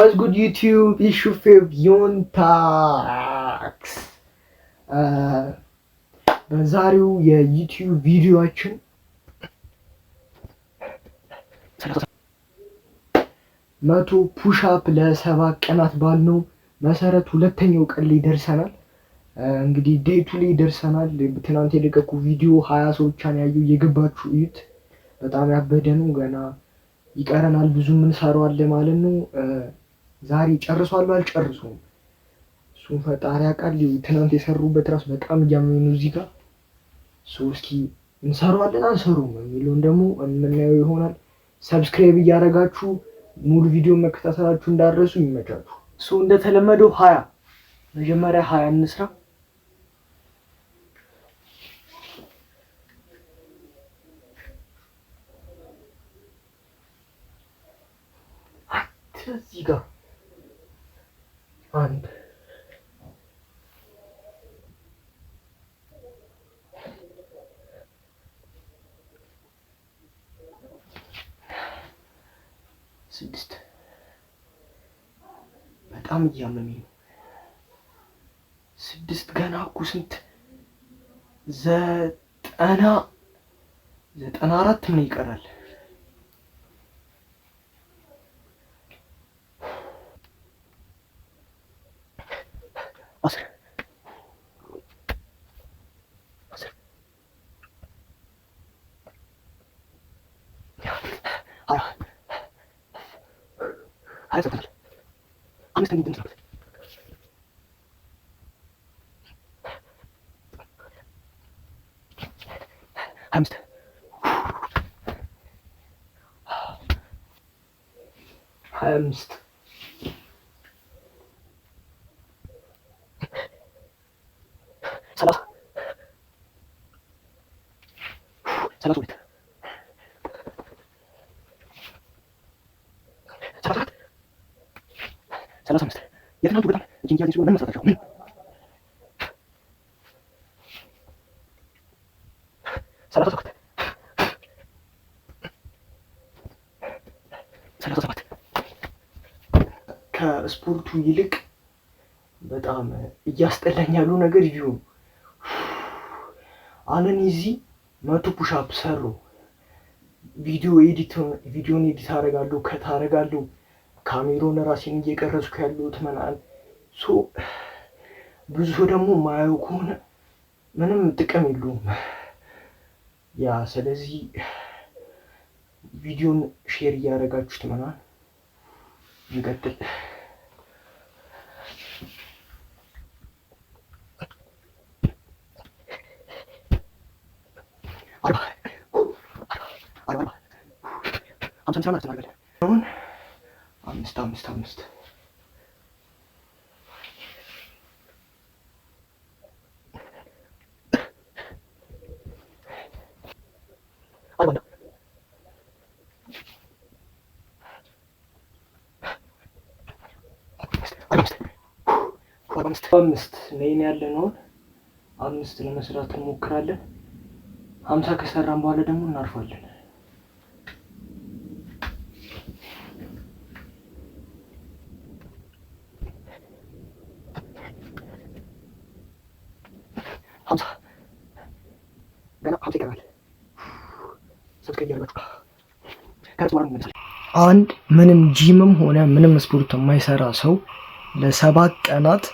What's good, YouTube? It's your favorite ዮንታክስ። በዛሬው የ YouTube ቪዲዮአችን 100 push up ለ7 ቀናት ባልነው መሰረት ሁለተኛው ቀን ላይ ደርሰናል። እንግዲህ day 2 ላይ ደርሰናል። ትናንት የለቀኩ ቪዲዮ 20 ሰው ብቻ ነው ያየው። እየገባችሁ እዩት። በጣም ያበደ ነው። ገና ይቀረናል፣ ብዙ የምንሰራው አለ ማለት ነው። ዛሬ ጨርሷል አልጨርሱም፣ እሱን ፈጣሪ ያውቃል። ትናንት የሰሩበት ራሱ በጣም እያመመኝ ነው እዚህ ጋር። So እስኪ እንሰራዋለን አንሰሩም የሚለውን ደግሞ የምናየው ይሆናል። Subscribe እያደረጋችሁ ሙሉ ቪዲዮ መከታተላችሁ እንዳትረሱ። ይመቻችሁ። So እንደተለመደው 20 መጀመሪያ 20 እንስራ። እዚህ ጋር 1 6 በጣም እያመመኝ ነው። 6 ገና እኮ ስንት 94 ምን ይቀራል? 10 10 20 20 ሰርተናል። 5 እንስራበት። 25 25 30 32 34 35 የትናንቱ በጣም እጅን እያዘኝ ስለሆነ ምን መስራት አልቻልኩም። ምን 37 37 ከስፖርቱ ይልቅ በጣም እያስጠላኝ ያለው ነገር ይሁ ነው። አሁን እዚህ 100 push up ሰሩ። ቪዲዮን edit አደርጋለሁ፣ cut አደርጋለሁ፣ ካሜራውን ራሴን እየቀረጽኩ ያለሁት ምናምን። So ብዙ ሰው ደግሞ የማያየው ከሆነ ምንም ጥቅም የለውም። ስለዚህ ቪዲዮን share እያደረጋችሁት ምናምን እንቀጥል። 40 40 40 50 50 እናደርጋለን። አሁን 5 5 5 40 45 45 5 ላይ ያለነው 5 ለመስራት እንሞክራለን። 50 ከሰራን በኋላ ደግሞ እናርፋለን። 50 ገና 50 ይቀራል። Subscribe እያደረጋችሁ ከእረፍት በኋላ እንመለሳለን። አንድ ምንም ጂምም ሆነ ምንም ስፖርት የማይሰራ ሰው ለ7 ቀናት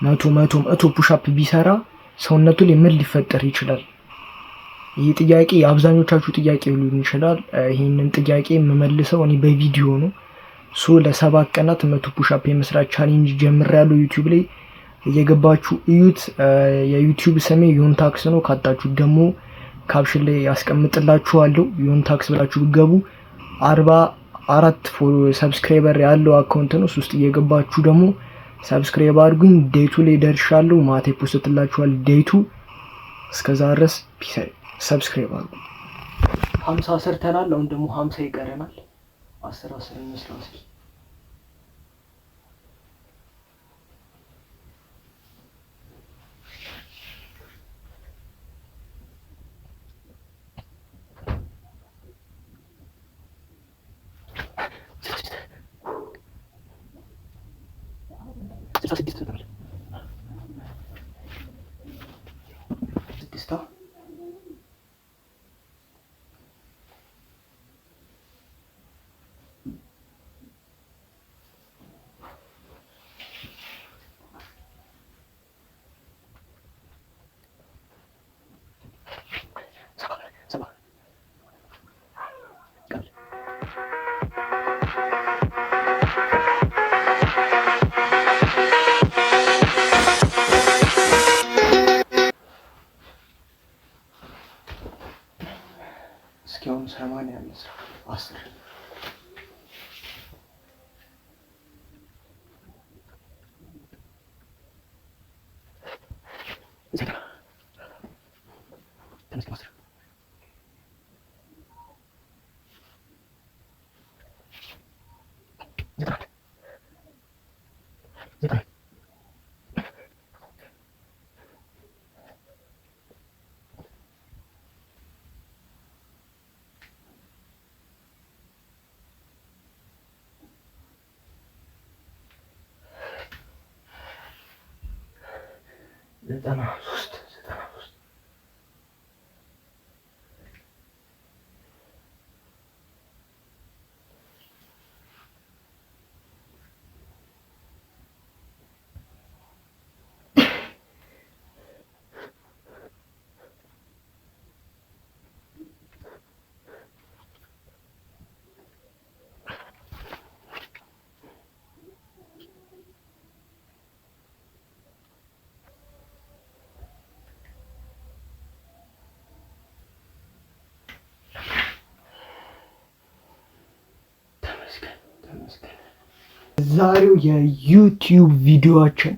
100 100 100 push up ቢሰራ ሰውነቱ ላይ ምን ሊፈጠር ይችላል? ይህ ጥያቄ የአብዛኞቻችሁ ጥያቄ ሊሆን ይችላል። ይሄንን ጥያቄ የምመልሰው እኔ በቪዲዮ ነው። So ለ7 ቀናት 100 push up የመስራት challenge ጀምሬያለሁ። YouTube ላይ እየገባችሁ እዩት። የ YouTube ስሜ ዮንታክስ ነው። ካጣችሁ ደግሞ caption ላይ ያስቀምጥላችኋለሁ። ዮንታክስ ብላችሁ ብትገቡ 44 subscriber ያለው account ነው። እሱ ውስጥ እየገባችሁ ደግሞ subscribe አድርጉኝ። Day 2 ላይ ደርሻለሁ። ማታ post ላችኋል day 2። እስከዛ ድረስ peace። Subscribe አድርጉ። 50 ሰርተናል። አሁን ደግሞ 50 ይቀረናል። 10 10 እንስራ እስኪ። 66 ሰርተናል። ስድስታ 70 70 ይቀራል። እስኪ አሁን 80 እንስራ። 10 90 ተመስገን 10 91 90 93 93። ተመስገን ተመስገን። ዛሬው የ YouTube ቪዲዮአችን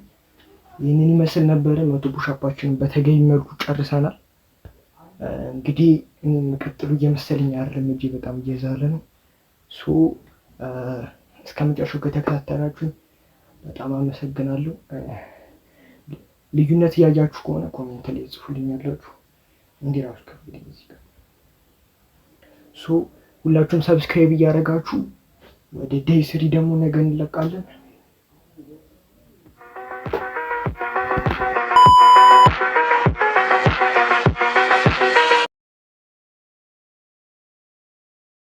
ይህንን ይመስል ነበረ። 100 push up ኣችንን በተገቢ መልኩ ጨርሰናል። እንግዲህ የምቀጥሉ እየመሰለኝ አይደለም፣ እጄ በጣም እየዛለ ነው። So እስከ መጨረሻው ከተከታተላችሁ በጣም አመሰግናለሁ። ልዩነት እያያችሁ ከሆነ comment ላይ ጽፉልኝ ያላችሁ እንዲህ ራሱ ከብደኝ እዚህ ጋር። So ሁላችሁም subscribe እያደረጋችሁ ወደ day 3 ደግሞ ነገ እንለቃለን።